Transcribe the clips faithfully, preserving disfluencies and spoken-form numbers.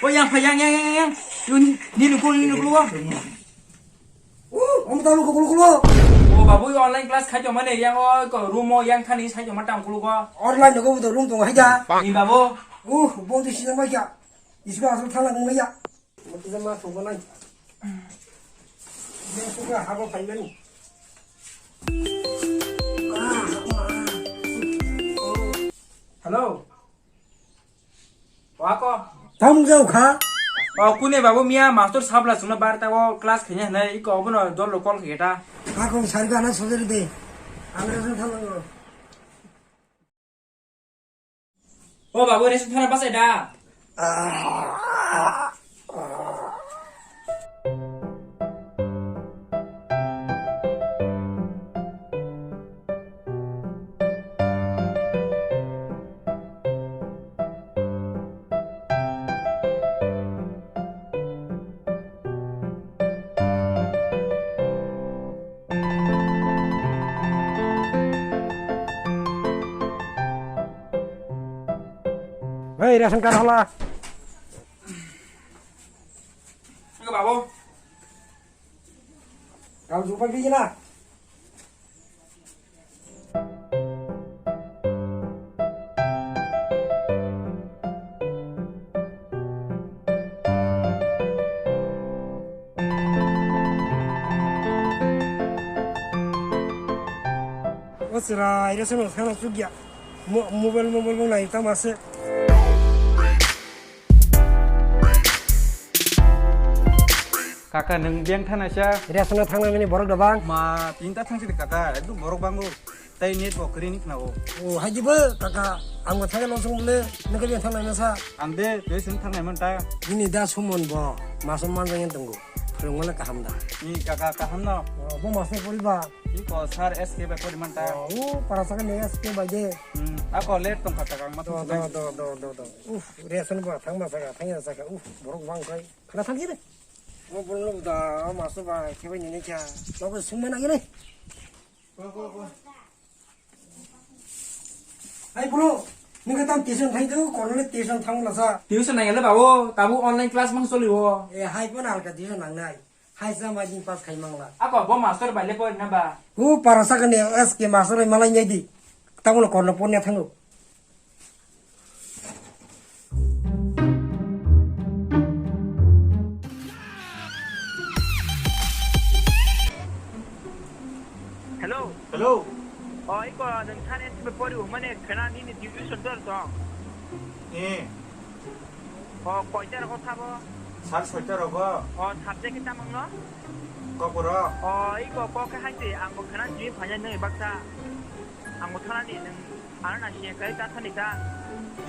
O yang pha yang yang yang yang. Yun, ni lu kulu, ni lu kulu. Uh, om tamu kulu kulu. O babu, online class khai tongmani yang o ko room o yang thani sai tongma tang kulu ko. Online no ko room tong hai ja. Ni babu. Uh, bo di sinang mai ja. Isma asal thala ngai ya. Mo tisa ma thong nai. Ni suka habo phai mani. Hello. Wako. Tam jau kha. O kune babu miya master sabla suna bar ta o class khanya na iko obono dol call kheta. Ako sari gana sojari de. Ang resun thalang. O babu resun thana basai da. Hei, ration card hala. Enggak, Pak Bo. Kau jumpa biji na. O chwrai, iro seno thangna chukya. Mo-, mobile, mobile bo nai tama se. Kaka, nwng biyang thana sa? Ria sano thangna mini borok da bang. Ma, tinta thang sini kaka, ekdom borok bango. Tai network kri ni khna o. O, hai di bo, kaka, ang bo thangna song le, nang ke biyang thangna sa. Ang de, tei sini thangna man ta. Nini da sumon bo, maso man jang yang tunggu. Phwrwngmano kaham da? Ni kaka kaham no? O, bo master poriba? Iko sir S K bai poriman ta. O, para saka ni S K bai de. Hmm, ako late tong kha kaka ang ma. Do, do, do, do, do, do. Uf, reason ba thang ma saka, thang ya saka. Uf, borok bang kai. Khana thang kire. O borok da master bai khe bai ni kya. Logo sung ma na kire. Hai bro, nung khe tam tuition thang do, korole tuition thang lasa. Tuition nang le bawo, tabu online class mang choli o. E hai pon halka tuition nang nai. Hai sa ma jing pass khai mangla. Ako bo master bai le pori na ba? U para saka ni S K master bai malai nai di. Tamu lo korno pon ya thango. Hello. Hello. O, iko, nwng thani S K bai pori hwnmani khwna nini tuition tor tong. Eh. O, koita rogo thabo? Sat soita rogo. O, subject khe tamo wngno? Kokborok. O, iko, kok khe hai se, ang bo khwna jui phanya nini baksa. Ang bo thanani nwng ano na siya kai ta thani ta.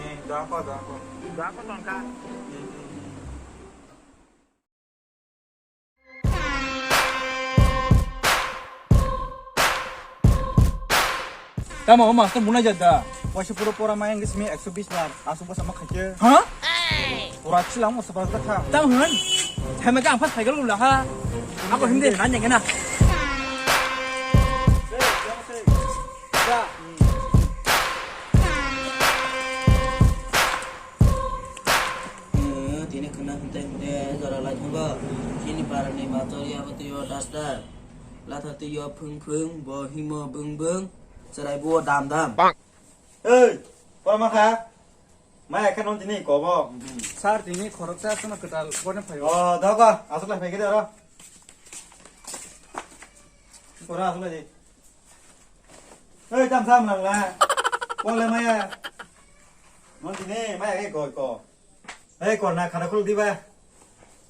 Eh, doa ko, doa ko. Doa ko ton ka. Eh, eh, eh. Tamo o master muna jada. Waisa pura pura mayang simi ekso bis bar. Asuk basa ma khaike. Ha? Pura chilang mo sabak ta kha. Tamo hwn. Theme ka ampha cycle gula ha. Ako hindi nanya kena. Tini khwna hwntai hwnde jora lai thangbo. Chini parani mator yabo twibo duster. Latha twibo phwng phwng, bo himo bwng bwng, chwrai bo dam dam. Ei, pora ma kha? Maya khe non tini kobo. Sir, tini khoroksa aswkno kwtal borni phaio. O, dogo, aswk lai phai khe de oro. Pora aswk lai di. Ei, tam sam lang la. Kol le maya. Non tini maya khe goi ko. Ei, korna khata khuluk diba.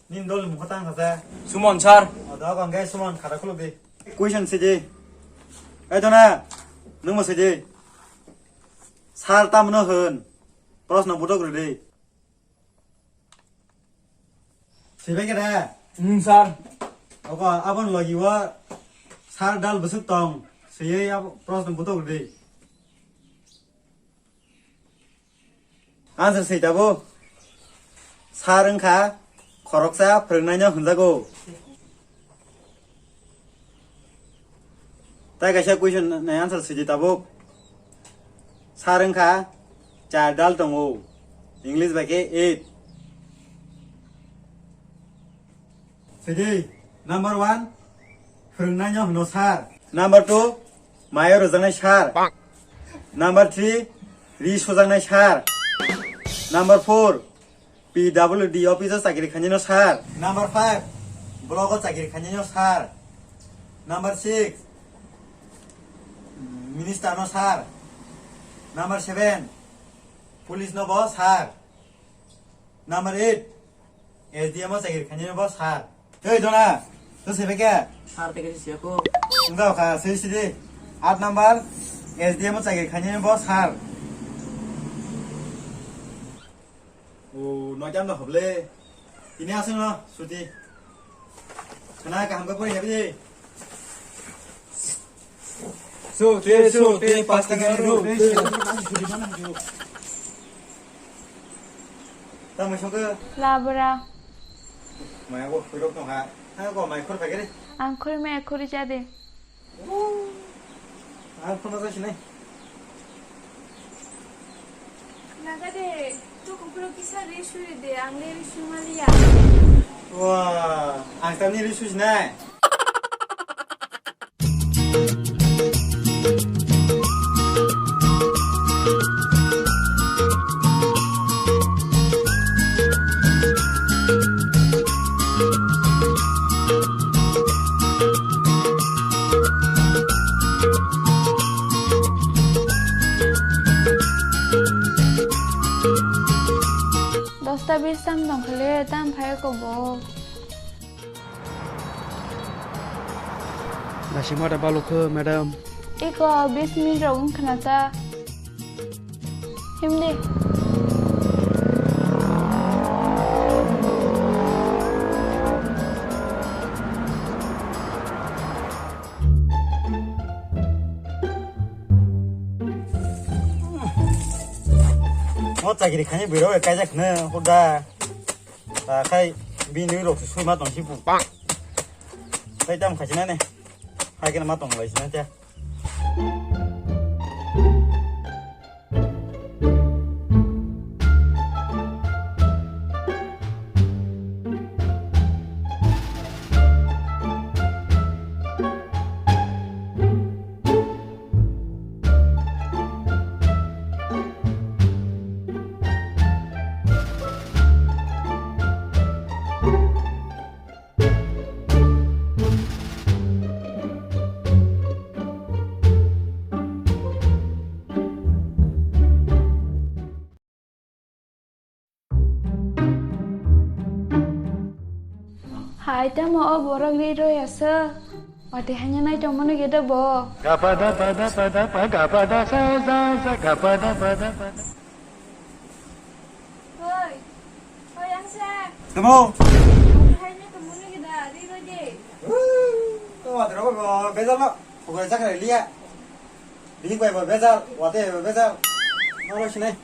Nin dol mukha tang khata. Sumon sir. O, da bang gai Sumon khata khuluk di. Question se di. Ei, dona. Nung mo se di. Sir tam no hwn. Proshno budok rw di. Sibai khe da? Hmm, sir. Oko abon logi o sir dal bwswk tong. Siyai abo proshno butok rwdi. Answer swi tabuk. Sir wngkha khoroksa phwrwngnaino hwnjago. Tai kaisa question ni answer sidi tabuk. Sir wngkha char dal tongo. English bai khe eight. Phaidi, number one, phwrwngnaino hwno sir. Number two, mayo rwjaknai sir. Number three, ri sujaknai sir. Number four, P W D office o chakri khainai no sir. Number five, block o chakri khainai no sir. Number six, minister no sir. Number seven, police no bo sir. Number eight, S D M o chakri khainai no bo sir. Hey, Dona, to sebe ke? Sir, te kaisa siya ko. Wngkha kha, sui sidi. Eight number, S D M o chakri khainai no bo sir. O, noita no hoble. Tini aswk no, suti. Khna kaham khe pori habi. So, te, so, te, pas taka ro, te, so. Tamo songkhe? Labra. Maya ko khurok tong ha. Ha ko mai khur pagere. Ang khur me khur jade. Ang phone ko sinai. Naga de, to kupro kisa ri suri de, ang le ri sumaliya. Wah, ang tamni ri susinai. Dosta bis tam tong khale, tam phai ko bo. Naisingma da balukho, madam. Iko bis minute rok wng khna ta. Himdi. O chakiri khainai bwrwi rok kaijak khna huda. Ta khai bini rok se sui ma tong si bu. Khai tam khai sinane. Hai kena ma tong lai sinane. Hai tamo o borok ri roi aswk. Wati hanya nai tongmani gede bo. Gapada pada pada pa gapada sa sa sa gapada pada pada. Hoi. Hoi, ang sa. Tamo. Wati hanya tongmani gede ri roi de. Woo. Kau wati roi bo bezal lo. Pokoknya cakar liya. Bihik bai bo bejal, wate bai bo bejal. Maro sinai.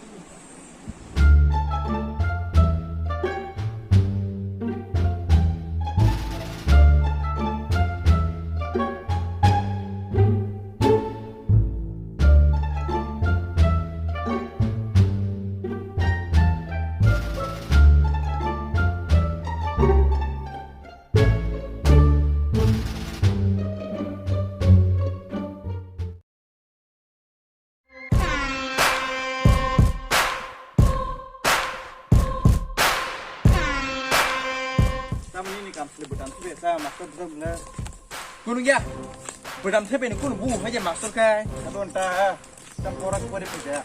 Tamni ni kam sile bwtam sile sa master bwtam le. Kunu ya. Bwtam sile ni kunu bu hai je master kai. Ado anta. Tam pora pore puja.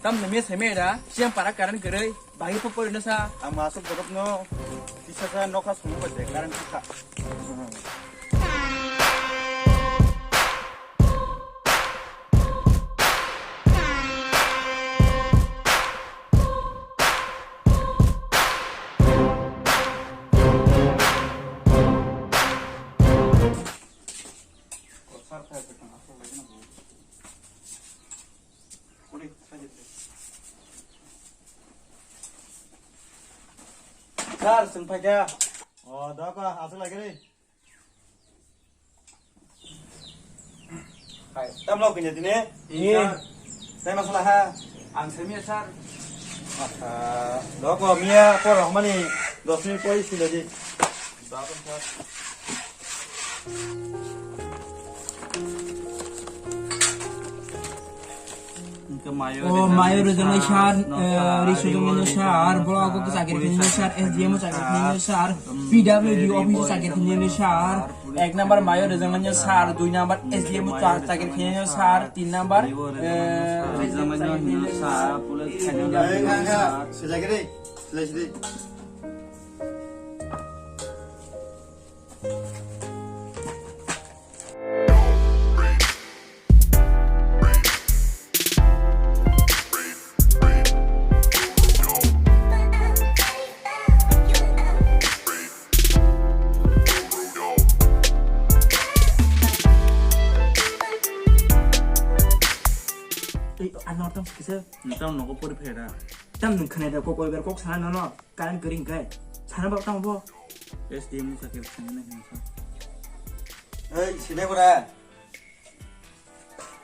Tam nemi seme da. Siang para karan kerei. Bahai po pori no sa. Ang masuk borok no. Kisa sa nokha sungguh ba je karan kisa. Sir, chwng phaikha. O, doko, aswk lai khe. Hai, tamlo kanya tini? Ee. Sir. Tei masala ha? Ang semiya, sir. Acha, doko, miya por hokmani dos minute pore silo di. O mayo rwjaknai sir, eh, risu jongnaino sir, block o chakri khainai sir, S D M o chakri khainai sir, P W D office o chakri khainai sir, ek number mayo rwjaknaino sir, dui number S D M o cha-, chakri khainai sir, tin number, eh, rwjaknaino sir, police khainai sir. Sejak re, selesai. Ei, ano tam kisa. Tam nogo pori pheda. Tam nung khane da kok oi ber kok sana no no. Current kering kai. Sana ba tang bo. S D M sa kiri sana na hinsa. Ei, sini ko da.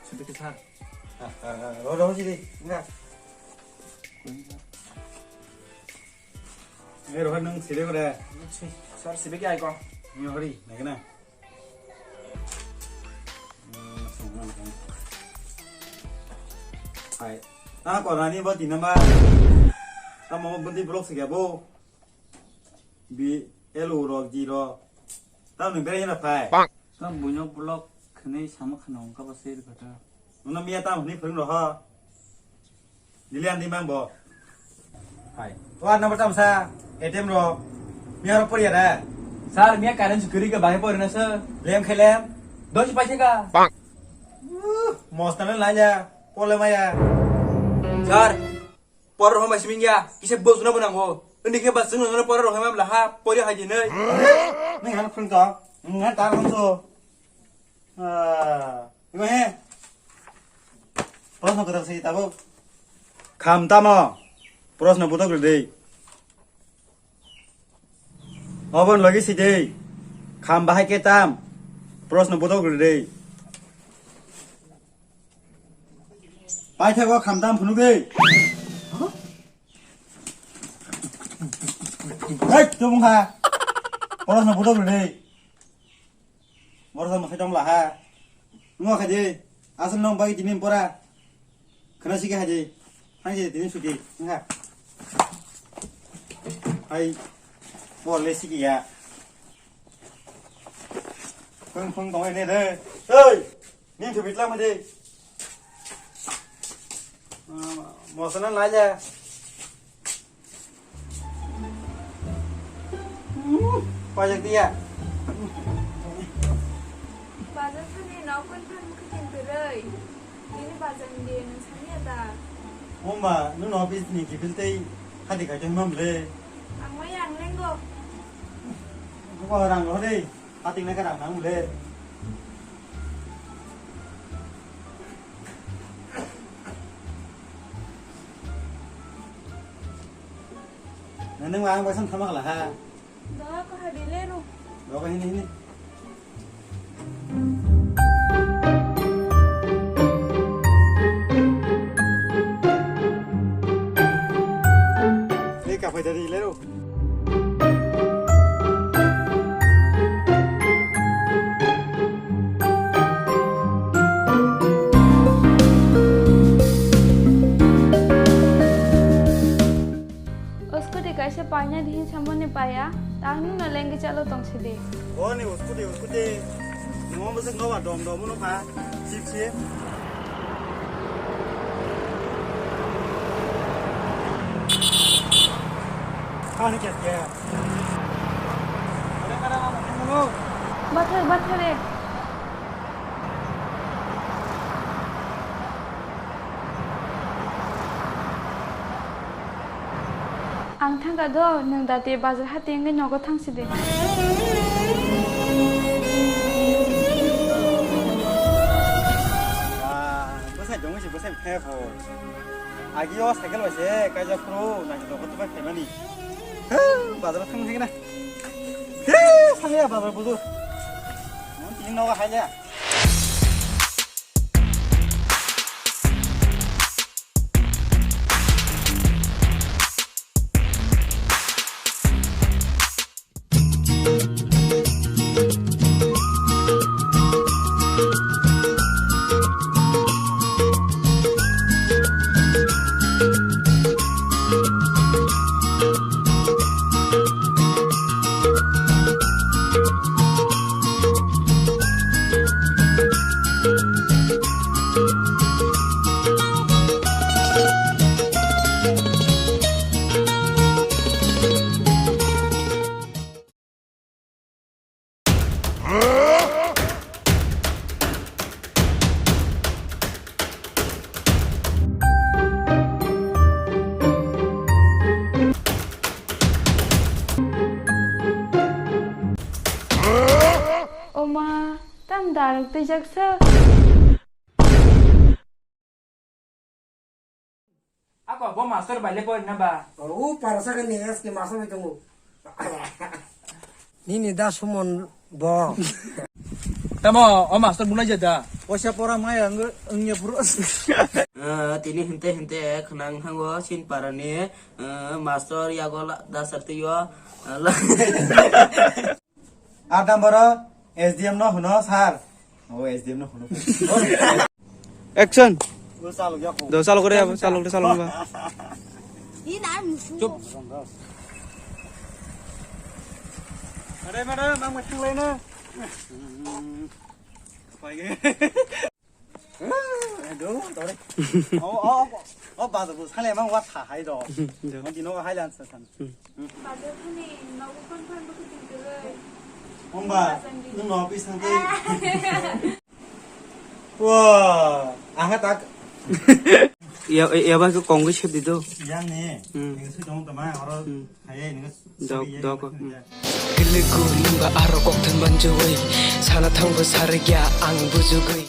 Sini ke sir. Ah, ah, ah, ro, ro, sini. Enggak. Ini ro, nang sini ko da. Sir, sini ke ai ko. Ini hori, naik na. Hai. Ta korani bo tin number. Ta mo bwtwi block se bo. Bi elo rok ji rok. Ta ni bere na phai. Ta buino block khne sama khana ongka ba se kata. Nuna miya ta huni phung ro ha. Dili andi mang bo. Hai. To ar number tam sa A T M ro. Miya ro poriya da. Sir, miya current kwrwi ka bahai porina sir. Lem khe lem. Dos paise ka. Uh, mosna na lanya. Pole maya. Sir, por ro mai simingya. Kise bos na bonango. Undi khe bas sung na por ro ma bla ha. Pori hai dinai. Ni han phung to. Ngan tar hon so. Ah, ibo he. Proshno kwtal se tabuk. Kham tamo? Proshno budok rwdi. Obon logi si dei. Kham bahai khe tam? Proshno budok rwdi. Paithago kham tam phunuk dei. Hei, tubung ha. Proshno budok rwdi. Borok sa mwsai tong la ha. Nungwa khaidi. Asal nong bai tini pora. Khana sike haidi. Hai je tini suti. Nga. Hai. Bol le sike ya. Phung phung tong ne de. Oi. Ning thu bitla made. Mosana lai le. Pajak dia. Bazar thani nokon phan mukhe tin kwrwi. Nini bazar ni de nung sani ada. Homba, nung office ni kibil tei hadi kai tong mam le. Ang mai ang lengo. Ko rang lo de. Pating na ka rang nang le. Nang ang basan thamak la ha. Doha ko hadi le ru. Doha hini hini. Ni ka phai dari le ru. O scooty kaisa paina dihin samani paya, tangni no lengwi chalo tong sidi. O ni o scooty, o scooty. Nungmo bwswk nobar dom dom no kha. Sip sip. Ani kya kya? Bathar, bathar e. Ang thangkha do, nwng da te bazar hati wngwi nogo thang sidi. Bwsai tongwi se bwsai phai kho. Agi o cycle bai se kaijak phuru naising tongkha tubai phaimani. Bazar thang thang na. He, sangya bazar budu. Mon tin nogo hailya. Darok twijak sa. Ako bo master bai le pori na ba? O para saka ni S K master bai tongo. Nini da sumon bo. Tamo o master bulai jada. Poisa pora mai ang wngya phuru. Eh, tini hinte hinte khnang thango sin parani, eh, master yago la-, dasar twiyo, eh, la- Adam boro S D M no hwno sir. O S D M no hwno. Action. O chalo ya ko. Do chalo kore, chalo kore, chalo kore. Chup. Are madam, ang machang lai na. Pai ge. Aduh, sorry. Oh, oh, oh, oh, baza bu sale mang wa tha hai do. Do. Mang dino hai lan sa san. Hmm. Baza thani nogo phone phone bu khiti gele. Ongba, nung no office thang tei. Wah, aha tak. Ya, ya ba ko kongwi sep di do. Yang ni. Hmm. Yang sui dong tama oro. Hmm. Hai ni. Dok, dok. Hmm. Giliku nungba aro kok than banjui. Sana thangbo sarigya ang bujugui.